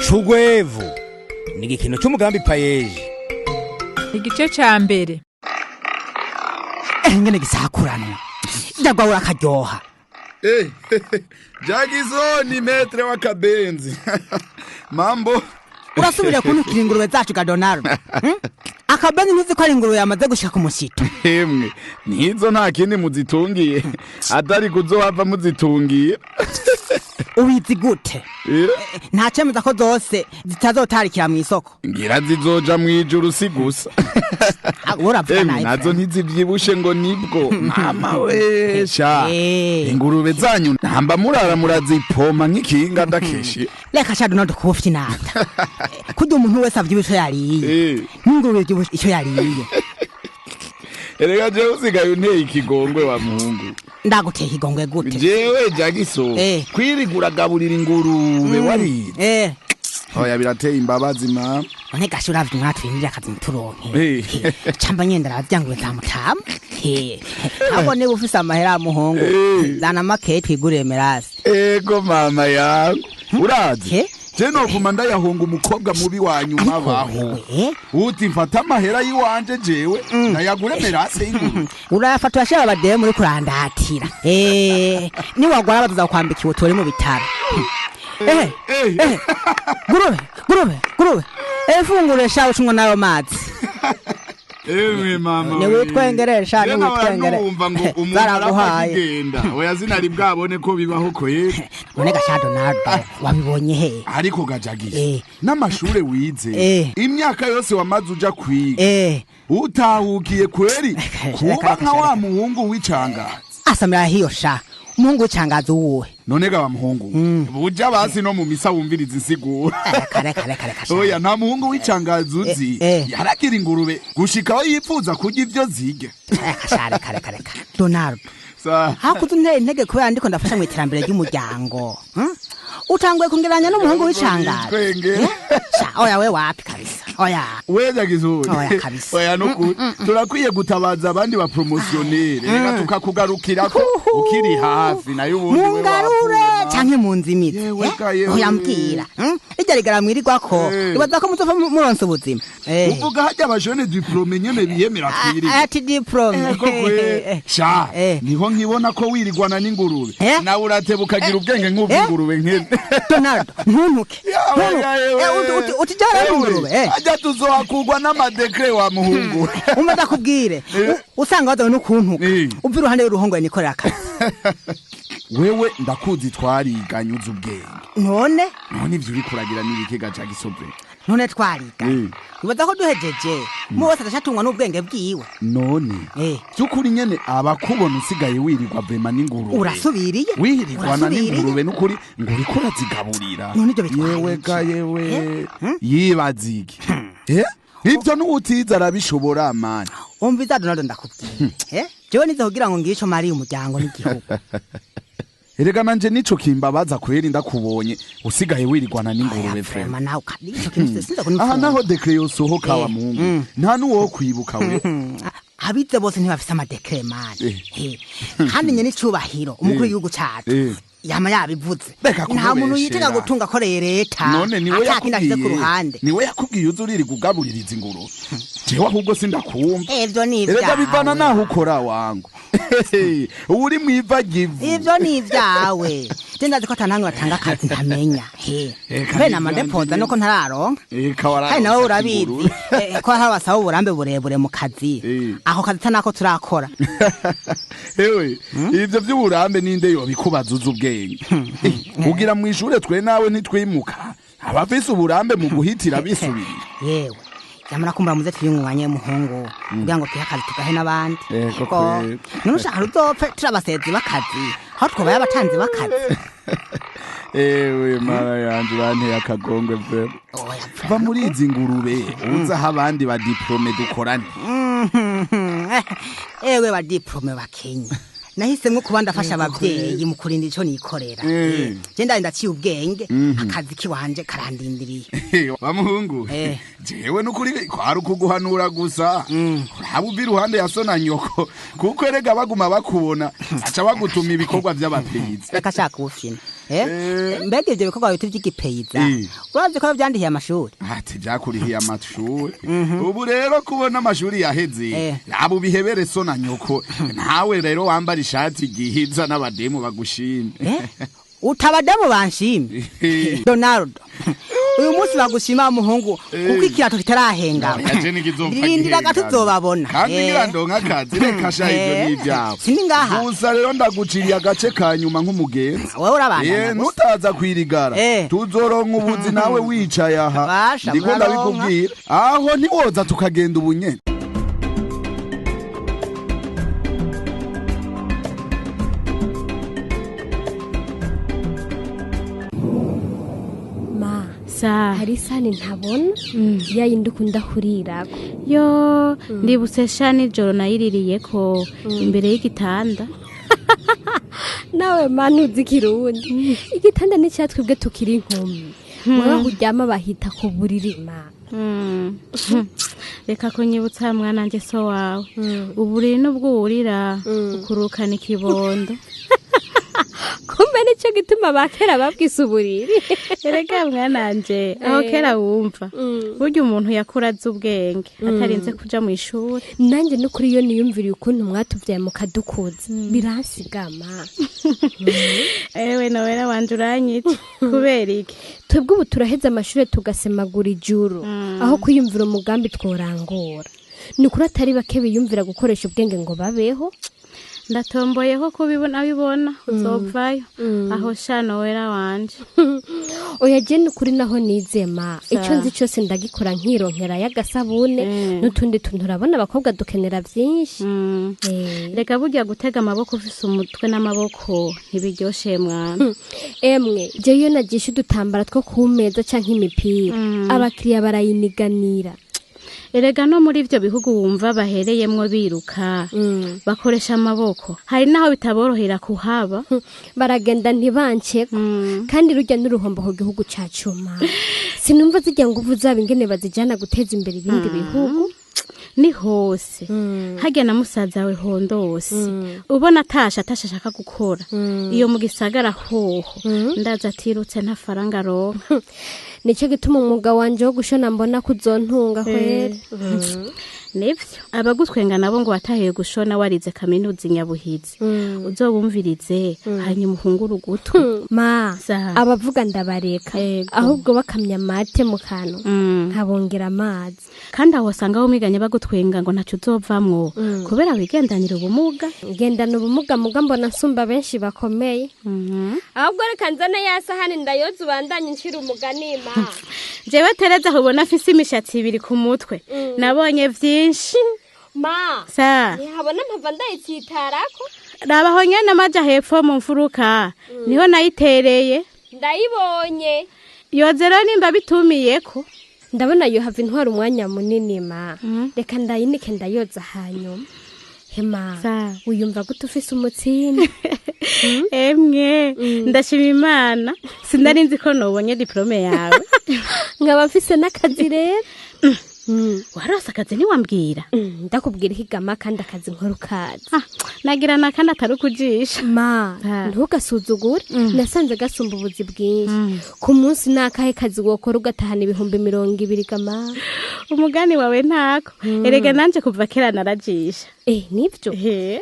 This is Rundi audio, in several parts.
Cugwevu ni igikino c'umugambi PAEEJ. Igice ca mbere. Ngene gisakuranwa ndagwa urakaryoha. Eh, Jackson, maître w'akabenzi. Mambo. Urasubira kuntukira ingurube zacu ga Donald? Akabenzi ntuzi ko ari ingurube yamaze gushika ku musito? Hemwe, nizo nta kindi muzitungiye atari kuzohava muzitungiye. Ubizi gute? Nta cemeza ko zose zitazotarikira mw'isoko. Ngira zizoja mwijuru si gusa. Ah, uravuga Emwe, nabi. Nazo ntizivyibushe ngo nibwo mama we sha. Ingurube zanyu ntamba murara murazipoma nk'ikinga ndakeshi. Reka sha Donald, kuba ufite inata kurya umuntu wese avyibushe ico yariye, n'ingurube ivyibushe ico yariye. Erega jewe usigaye unteye ikigongwe wa muhungu. Ndaguteye ikigongwe gute? Jewe Jagiso, kwirigura agaburira ingurube wariye, oya, birateye imbabazi mama. None gasha uravye umwana twinjira akazi ntituronke, camba nyenda aravya ngo nzamutama ahubwo niba ufise amahera muhungu, zana make twigurire merasi. Ego mama yangu, urazi Ke? je noguma ndayahunga umukobwa mubi wa nyuma Ariko baho. Wewe Uti mfata amahera yiwanje jewe ndayagure merase y'ingurube? Urayafata uyashira abademu uri kurandatira. Niwagwara bazoza kwambika ibuto mu bitaro. Gurube, gurube, gurube, fungure sha ucumwa n'ayo mazi. Emwe mama Ni we. witwengere sha, ni Je nahora witwengere. numva ngo umuntu arapfa Zaraguhaye. akigenda, oya, sinari bwabone ko bibaho kweri. None gasha Donald, wabibonye he? Ariko gajagiye n'amashure wize, imyaka yose wamaze uja kwiga, utahukiye kweri kuba Reka, nka wa muhungu w'icangazi. Asamira hiyo sha, umuhungu w'icangazi uwuhe? None ga wa muhungu buja basi no mu misa wumviriza insiguro. Reka, reka, reka, reka sha. Oya, nta muhungu w'icangazi uzi yaragira ingurube gushika aho yipfuza kurya ivyo zirya? Reka sha, reka, reka, reka Donald. Sa. Hakuze untera intege kubera ndiko ndafasha mu iterambere ry'umuryango, Utanguye kungeranya n'umuhungu w'icangazi. Twenge. Sha, oya, we wapi kabisa, oya. Weja gizuri. Oya, kabisa. Oya, nukuri turakwiye gutabaza abandi ba promotionnaire, reka tukakugarukirako ukiri hafi, nayo ubundi we Mungarure wapfuye, ma. canke munzimize. Yewe ga yewe. Oya, mbwira, Irya rigara mwirirwako, ibaza ko muzova muronse ubuzima. Uvuga harya abajene diplôme nyene biyemera twirire. Ati diplôme. Ego kwe sha, niho nkibona ko wirigwana n'ingurube, nawe urateba ukagira ubwenge nk'ubw'ingurube nkene. Donald, ntuntuke. Yawe, Ntuntuke. yawe. Utijara Ewe, n'ingurube. Ajya tuzohakugwa n'amadekre wa muhungu. Umva ndakubwire. Usanga wazawe n'ukuntuka, uva iruhande y'uruhongore nikorera akazi. Wewe ndakuzi, twariganye, uzi ubwenge. None? None ivyo uri kuragira n'ibiki gaca gisobe? None twariga, ibaza ko duhejeje mu wese adashatungwa n'ubwenge bwiwe. None by'ukuri nyene abakubona usigaye wirirwa vema n'ingurube, Urasubiriye? wirirwana Urasubiriye? n'ingurube, n'ukuri ngo uriko urazigaburira. None ibyo bitwaye Yewe iki? ga yewe, yibaza iki? Ivyo n'uwutize arabishobora mani. Umva iza Donald, ndakubwiye, jewe nize kugira ngo ngire ico mariye umuryango n'igihugu. Erega nanje nico kimbabaza kweri, ndakubonye usigaye wirigwana n'ingurube Oya, frema. vrema nawe kandi ico kintu sinza Aha kunifunga. naho décret yosohoka wa muhungu, nta n'uwo kwibuka we. Abize bose ntibafise amadekre mani. Kandi nyene icubahiro umukuru w'igihugu cacu yama yabivuze, Reka nta muntu kumubeshera. yitega gutunga akoreye leta None niwe ata kindi ashize ku yakubwiye ruhande. Niwe yakubwiye uza uririrwa ugabuririza ingurube? Jewe ahubwo sindakumva. Ivyo ni Erega bivana ivyawe. naho ukora wangu, uba uri mwiva givu. Ivyo ni ivyawe, je ndazi ko atanamwe batanga akazi ntamenya. Eka, Mbe nama nivyanjye ndepoza nyene. nuko ntararonka. Eka, wararonse Kandi nawe urabizi ingurube. Ko hari abasaba uburambe burebure mu kazi, ako kazi tanako turakora. Ewe, ivyo vy'uburambe ninde yobikubaza uzi ubwenge? Ugira mw'ishure twe nawe ntitwimuka, abafise uburambe mu guhitira bisubiriye. Yewe, yamara kumbura muze twiyungunganye muhungu, kugira ngo twihe akazi tugahe n'abandi. Ego Ego. kweri. None ushaka ruzopfe turi abasezi b'akazi aho twobaye abatanzi b'akazi? Ewe mara yanje, uranteye akagongwe vraiment. Oya. Va muri izi ngurube uza aho abandi ba diplômés dukorane. Ewe, ba diplômés bakenye, nahisemwo kuba ndafasha abavyeyi mu kurinda ico nikorera. Je ndari ndaciye ubwenge, akazi kiwanje karandindiriye. Wa muhungu, jewe nukuri kwari ukuguhanura gusa, uraba uva iruhande ya so na nyoko, kuko erega baguma bakubona aca bagutuma ibikorwa vy'abapeyizi. Reka shaka ubufina. Mbega ivyo bikorwa bita vy'igipeyiza, urazi ko vyandihiye amashuri? Ati byakurihiye amashuri. Ubu rero kubona amashuri yaheze, abo ubihebere so na nyoko. Ntawe rero wambara ishati igihiza n'abademu bagushime. Utabadamu banshimye, Donald, uyu munsi bagushima muhungu, kuko ikirato kitarahengama. Oya, ntikizopfa Rindira gato, gihengama. uzobabona. Kandi ngira ndonka akazi, reka sha, ivyo ni ibyawe. Sindi ngaha. Gusa rero ndaguciriye agace ka nyuma nk'umugenzi. Wewe urabandanya gusa. Ntutaza kwirigara, tuzoronka ubuzi nawe wicaye aha. Basha, Ndiko muraronka. ndabikubwira, aho ntiwoza tukagenda ubunyene. Ma, Sa. hari isahani ntabona, ya yindi ukunda kurirako. Yo, ndibutse sha, nijoro nayiririye ko imbere y'igitanda. Nawe ma, ntuzi ikirundi. Igitanda ni twebwe tukiri inkumi, wewe aho uryama bahita ku buriri, ma. Reka kunyibutsa mwana nge, so wawe uburiri n'ubwo wurira ukurukana ikibondo. Kumbe nicyo gituma bakera babwise uburiri. Erega mwananje, aho kera wumva burya umuntu yakura azi ubwenge atarinze kuja mu ishuri. Nanjye no kuri iyo niyumviriye ukuntu mwatubyaye mukadukuza, biransigama. Ewe nowera wanje, uranyica kubera iki? Twebwe ubu turaheza amashuri tugasemagura ijuru, aho kwiyumvira umugambi tworangura. Ni ukuri atari bake biyumvira gukoresha ubwenge ngo babeho. Ndatomboyeho kubibona bibona uzopfayo aho sha, nowera wanje. Oya, je ni ukuri naho nizema, icyo nzi cyose ndagikora, nkironkera y'agasabune n'utundi tuntu. Urabona abakobwa dukenera byinshi. Reka burya gutega amaboko ufise umutwe n'amaboko ntibiryoshe mwana. Emwe, je iyo nagisha udutambara two ku meza canke imipira, abakiriya barayiniganira. Erega no muri ivyo bihugu wumva bahereyemwo biruka bakoresha amaboko, hari naho bitaborohera kuhaba. Baragenda ntibanceko, kandi rujya n'uruhombo ku gihugu cacu, ma. Sinumva zijya nguvu zabo ingene bazijana guteza imbere ibindi bihugu. Ni hose harya na musaza we hondose, ubona atashe atashe ashaka gukora iyo mu gisagara hoho, ndaza atirutse nta faranga aronka. Nicyo gituma umwuga wanje wo gushona mbona ko uzontunga kweri. Nivyo, abagutwenga nabo ngo watahiye gushona warize kaminuza i Nyabuhizi, uzobumvirize hanyuma uhungure ugutwi. Ma, Sa. abavuga ndabareka, ahubwo bakamya amate mu kanwa nkabongera amazi. Kandi aho wasanga wumiganye bagutwenga ngo ntaco uzovamwo kubera wigendanira ubumuga. Ngendana ubumuga, muga mbona nsumba benshi bakomeye. Ahubwo reka nzane ya sahani ndayoza, ubandanye nshira umugani, ma. Jewe Tereza, aho ubona afise imishatsi ibiri ku mutwe, nabonye vyinshi. Ma, Sa. ntihabona mpava ndayitsitarako. Raba aho nyene amaja hepfo mu mfuruka, niho nayitereye. Ndayibonye. Yoze rero nimba bitumiyeko. Ndabona yohava intwara umwanya munini, ma. Reka ndayinike, ndayoza hanyuma. Hema, Sa. wiyumva gute ufise umutsini? Emwe, ndashima Imana, sinari nzi ko nobonye diplôme yawe. Nkaba mfise n'akazi rero. Warose akazi ntiwambwira? Ndakubwira ihigama, kandi akazi nkora ukazi. Ah, nagira na kandi atari ukujisha. Ma, ntugasuzugure, nasanze gasumba ubuzi bwinshi. Ku munsi ni akahe kazi wokora ugatahana 20,000 gama? Umugani wawe ntako. Erega nanje kuva kera narajisha. Eh, nivyo,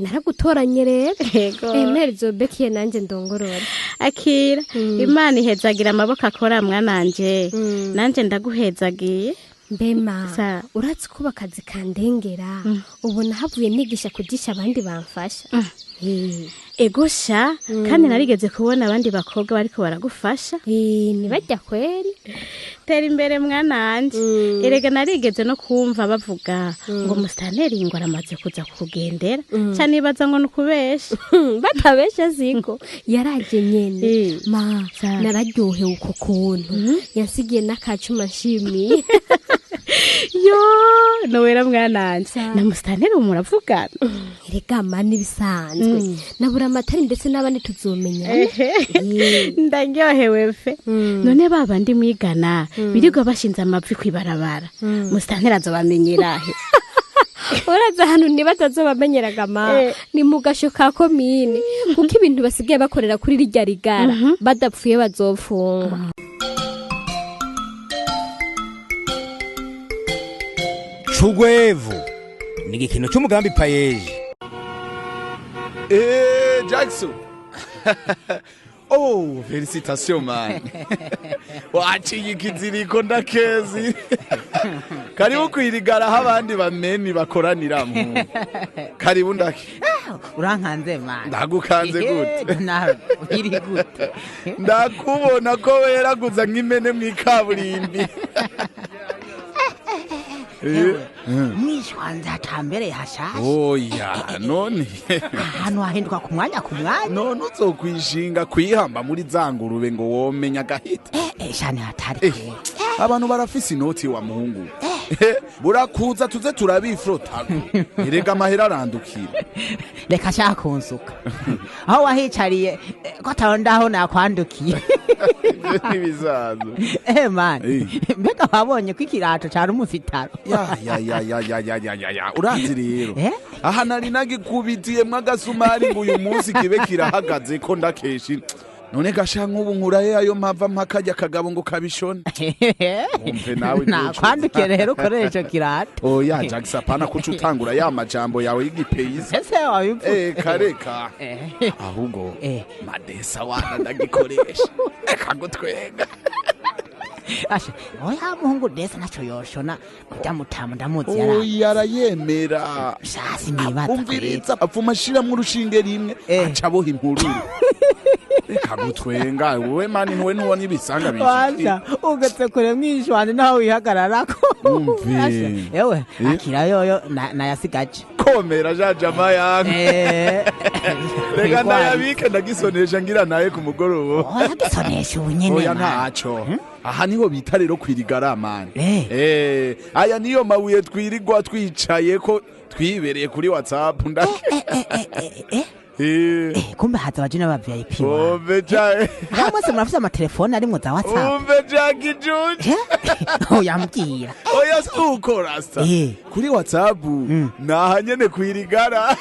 naragutoranye rero. Yego. Emera izobekiye nanjye ndongorora. Akira, Imana ihezagira amaboko akora mwananje, nanje ndaguhezagiye. Mbema, Sa. uratse kuba akazi kandengera, ubona havuye nigisha kujisha abandi bamfasha. Ego sha, kandi narigeze kubona abandi bakobwa bariko baragufasha. Ntibajya kweri. Tera imbere mwananje. Erega narigeze no kumva bavuga ngo musitanteri ngo aramaze kuza kukugendera, ca nibaza ngo nukubesha. Batabesha ziko yaraje nyene. Ma, Sa. nararyohewe uko kuntu yansigiye n'akacuma nshimiye. Yo nowera mwananje, na musitanteri ubu muravugana? Erega ma, n'ibisanzwe, nabura amatari ndetse n'abandi tuzomenyana. Ehe, ndaryohewe fe. None ba bandi mwigana birirwa bashinze amavi kwibarabara, musitanteri azobamenyerahe? Uraza ahantu ntibazazobamenyeraga ma ni mu gasho ka komine, kuko ibintu basigaye bakorera kuri rirya rigara badapfuye bazofungwa. Cugwevu ni igikino cy'umugambi payeje. Jackson. Oh, félicitations man. Waciye ikiziriko ndakezi. Karibu kwirigara aho abandi bameni bakoraniramo. Karibu ndake. Urankanze man. Ndagukanze gute? Nawe iri gute? Ndakubona ko weraguza nk'imene mw'ikaburimbi. Mwishwanze hatambereye hashasha. Oya, none ahantu hahinduka ku mwanya ku mwanya. None uzokwishinga kwihamba muri za ngurube ngo womenya agahita. Shane hatari kure. Abantu barafise inoti wa muhungu. Burakuza tuze turabifrota. Erega amahera arandukira. Reka shaka kunsuka. Aho wahicariye ko atarondaho nakwandukiye. N'ibizazo. Man. Mbega wabonye ko ikirato cari umusitaro. Ya ya ya ya ya ya ya ya ya. Urazi rero. Aha nari nagikubitiyemwo agasumari ngo uyu munsi kibe kirahagaze ko ndakeshi. None gasha nk'ubu nkuraye ayo mpava mpakajya kagabo ngo kabishone. Umve nawe nakwandukiye rero ukoresha kirato. Oya Jackson, apana kuca utangura ya majambo yawe y'igipeyiza. Ese wabivuze. Kareka. Ahubwo madesa wana ndagikoresha. Eka gutwenga. Asha, oya muhungu desa naco yoshona kujya mutamu ndamuzi yara. Oya arayemera. Shasi nibaza. Umviriza apfuma ashiramwo urushinge rimwe aca boha impururu. Reka gutwenga wewe mani ntuwe ntubona ibisanga bishikiye. Washa ugetse kure mwishwanje naho wihagararako. Umve. Ewe akira yoyo nayasigaje. Komera ja jama yangu. Reka ndayabike ndagisonesha ngira naye ku mugoroba. Oya gisonesha ubunyene. Oya ntaco. Aha niho bita rero kwirigara mani. Aya niyo mabuye twirigwa twicaye ko twibereye kuri WhatsApp ndake. Kumbe haza abajene ba VIP. Umve jae. Hamwe se murafise amatelefone arimwo za WhatsApp. Umve Jackie Juju. Oya mbwira. Oya suko rasta. Kuri WhatsApp naha nyene kwirigara.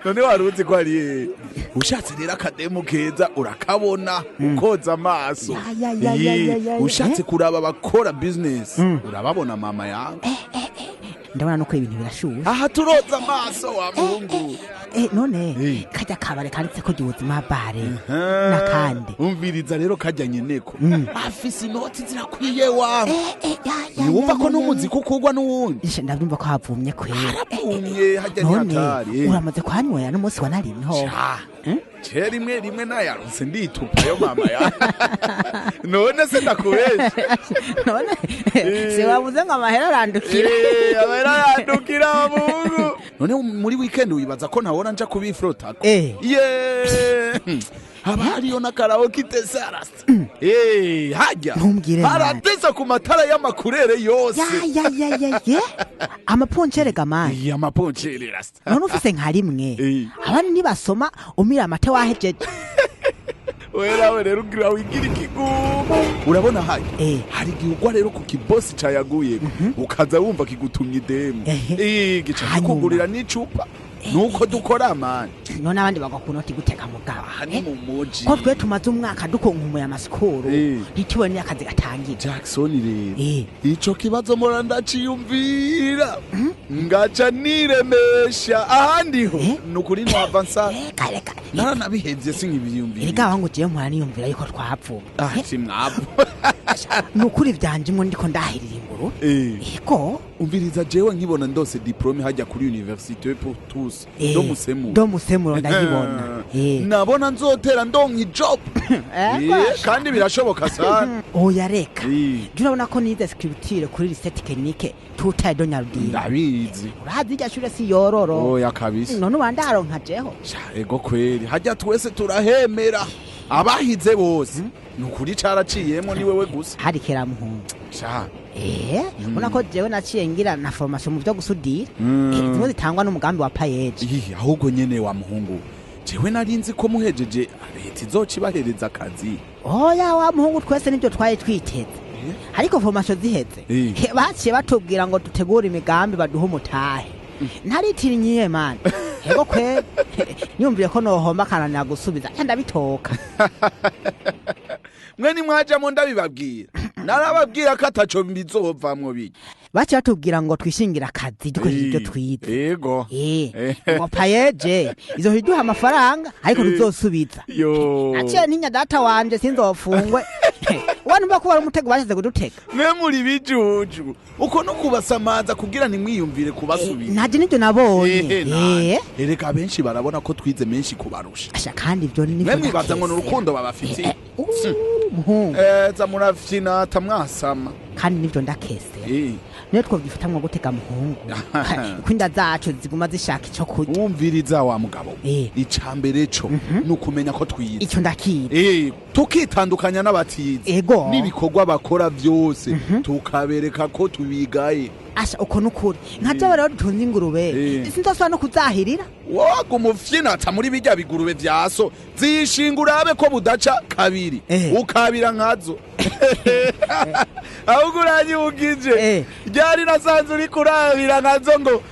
None waruzi ko ari ushatse rero akademu keza urakabona ukoza amaso. Ushatse kuraba abakora business urababona mama yangu. Ndabona nuko ibintu birashushe. Aha turoza amaso wa muhungu. None kajya kabare kanditse ko ubuzima bare nakandi. Umviriza rero kajya nyeneko. Afise inoti zirakwiye wa. Wumva ko n'umuziki ukugwa n'uwundi. Ndabyumva ko havumye kwera. Haravumye hajya ni hatari. Uramaze kwanywera n'umunsi wa narimwe ho. Che rimwe rimwe nayaronse nditupa yo mama ya. None se ndakubesha. None se wabuze ngo amahera arandukira. Amahera arandukira muhungu. None muri weekend wibaza ko ntahora nja kubifrota. Haba hariyo na karaoke tesarasta. Hajya. Haratesa ku matara y'amakurere yose. Ya. Amaponchere gamani. Ya amaponchere rasta. None ufise nka rimwe. Abandi nibasoma umira amate wahejeje. Wera rero ugira wigira ikigumu. Urabona hayi. Hari igihe ugwa rero ku kibosi cayaguye ukaza wumva kigutumye idemu. Gica kukugurira n'icupa. Nuko dukora mani. None abandi bagwa ku noti guteka mugabo. Aha ni mu muji. Ko twe tumaze umwaka dukonkumuye amasikoro. Ntitubone akazi gatangira. Jackson rero. Ico kibazo mora ndaciyumvira. Ngaca niremesha ahandi ho. Nukuri no avansa. Reka. Naranabihevye sinkibiyumvira. Erega wangu jewe mpora niyumvira yuko twapfuye. Si mwapfu. Nukuri vyanje mwo ndiko ndahirira inguru. Ego. Umviriza jewe nkibona ndose diplome hajya kuri université pour tous. Do musemuro ndayibona. Nabona nzotera ndonka job. Kandi birashoboka sana. Oya reka. Urabona ko nize scripture kuri lycée technique tutaye do Nyarudira. Ndabizi. Urazi irya shure si yororo. Oya kabisa. None ubandaronka jeho. Ego kweri hajya twese turahemera. Abahize bose. Nukuri caraciyemo ni wewe gusa. Hari kera muhungu. Sha. Ubona ko jewe naciye ngira na formation mu byo gusudira. Zimwe zitangwa n'umugambi wa payeje. Ahubwo nyene wa muhungu. Jewe narinzi ko muhejeje leta izoca ibahereza akazi. Oya wa muhungu twese nibyo twaye twiteze. Ariko formation ziheze, baciye batubwira ngo dutegure imigambi baduhe umutahe. Ntaritirinyiye mani. Hego kwe, nyumviye ko nohomba kananira gusubiza, nca ndabitoka. Mwe nimwajamo ndabibabwira, narababwira ko ataco bizovamwo bijya. Baciye batubwira ngo twishingire akazi dukoresheje ibyo twize. Ngo PAEEJ izohora iduha amafaranga ariko tuzosubiza. Yo. Naciye ntinya data wanje sinzofungwe. Wanumva ko wari umutego bashize kudutega. Mwe muri bijuju, uko no kubasamaza kugira ntimwiyumvire kubasubiza. Naje nibyo nabonye. Ehe, nanje. Erega benshi barabona ko twize menshi kubarusha. Asha, kandi ibyo ni Mwe mwibaza ngo ni urukundo babafitiye. Muhungu. Za murafyina tamwasama. Kandi nibyo ndakese. Niyo twobyifatamwo gutega, muhungu, ko inda zacu ziguma zishaka ico kurya. Wumviriza wa mugabo, icambere co ni ukumenya ko twize. Icyo ndakizi. Tukitandukanya n'abatize n'ibikorwa bakora byose, tukabereka ko tubigaye. Asha, uko nukuri. Nka jewe rero dutunze ingurube, sinzosubira no kuzahirira. Woga umufyinata muri bijya bigurube vya so, zishinga urabe ko budaca kabiri ukabira nkazo. Ahubwo uranyibukije ryari nasanze uriko urabira nkazo ngo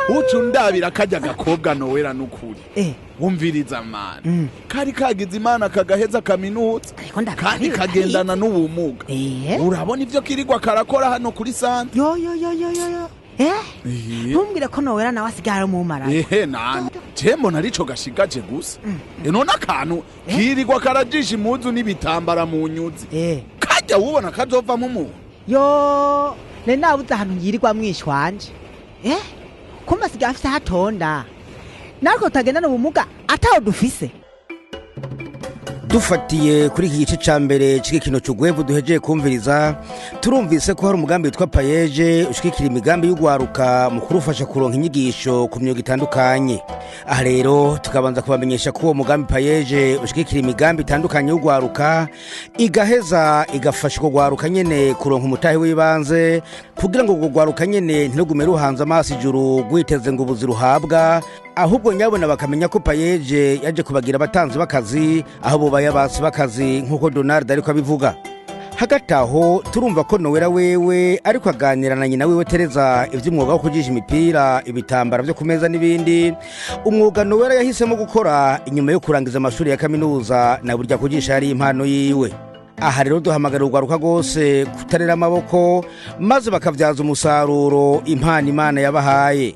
uca undabira kajya gakobwa Nowera. N'ukuri wumviriza mana, kari kagize Imana kagaheza kaminuza kandi kagendana n'ubumuga. Urabona ivyo kirirwa karakora hano kuri sante. Yo yo yo yo yo yo, ntumbwire ko Nowera nawe asigaye ari umumaraya. Ehe, nani je mbona arico gashigaje gusa. None akantu kirirwa karajisha impuzu n'ibitambara mu nyuzi, kajya wubona kazovamo umuntu? Yo, nari nabuze ahantu yirirwa mwishwanje. Kumbe asigaye afise aho atonda, natwe tutagendana ubumuga ataho dufise. Dufatiye kuri iki gice ca mbere c'igikino c'Ugwevu duhejeye kumviriza, turumvise ko hari umugambi witwa PAEEJ ushigikira imigambi y'ugwaruka mu kurufasha kuronka inyigisho ku myuga itandukanye. Aha rero tukabanza kubamenyesha ko uwo mugambi PAEEJ ushigikira imigambi itandukanye y'ugwaruka, igaheza igafasha urwo rwaruka nyene kuronka umutahe w'ibanze, kugira ngo urwo rwaruka nyene ntirugume ruhanze amaso ijuru rwiteze ngo ubuzi ruhabwa, ahubwo nyabona bakamenya ko PAEEJ yaje kubagira abatanzi b'akazi aho bubaye abasi b'akazi, nk'uko Donald ariko abivuga. Hagati aho turumva ko Nowera wewe ariko aganira na nyina wiwe Tereza iby'umwuga wo kujisha imipira, ibitambara byo ku meza n'ibindi, umwuga Nowera yahisemo gukora inyuma yo kurangiza amashuri ya kaminuza, na burya kujisha yari impano yiwe. Aha rero duhamagara urwaruka rwose kutarera amaboko, maze bakabyaza umusaruro impano Imana yabahaye.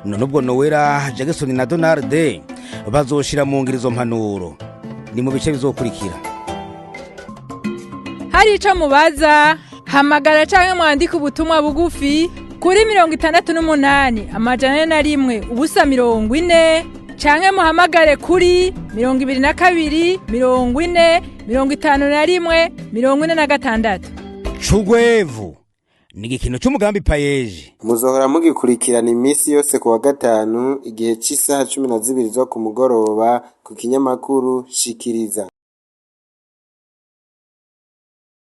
None ubwo Nowera, Jackson na Donald bazoshira mu ngiro izo mpanuro? Ni mu bice bizokurikira. Hari ico mubaza, hamagara canke mwandike ubutumwa bugufi kuri 68 401 040, canke muhamagare kuri 22 40 51 46. Cugwevu ni igikino cy'umugambi PAEEJ. Muzohora mugikurikirana iminsi yose ku wa gatanu igihe cy'isaha 12 zo ku mugoroba ku kinyamakuru Shikiriza.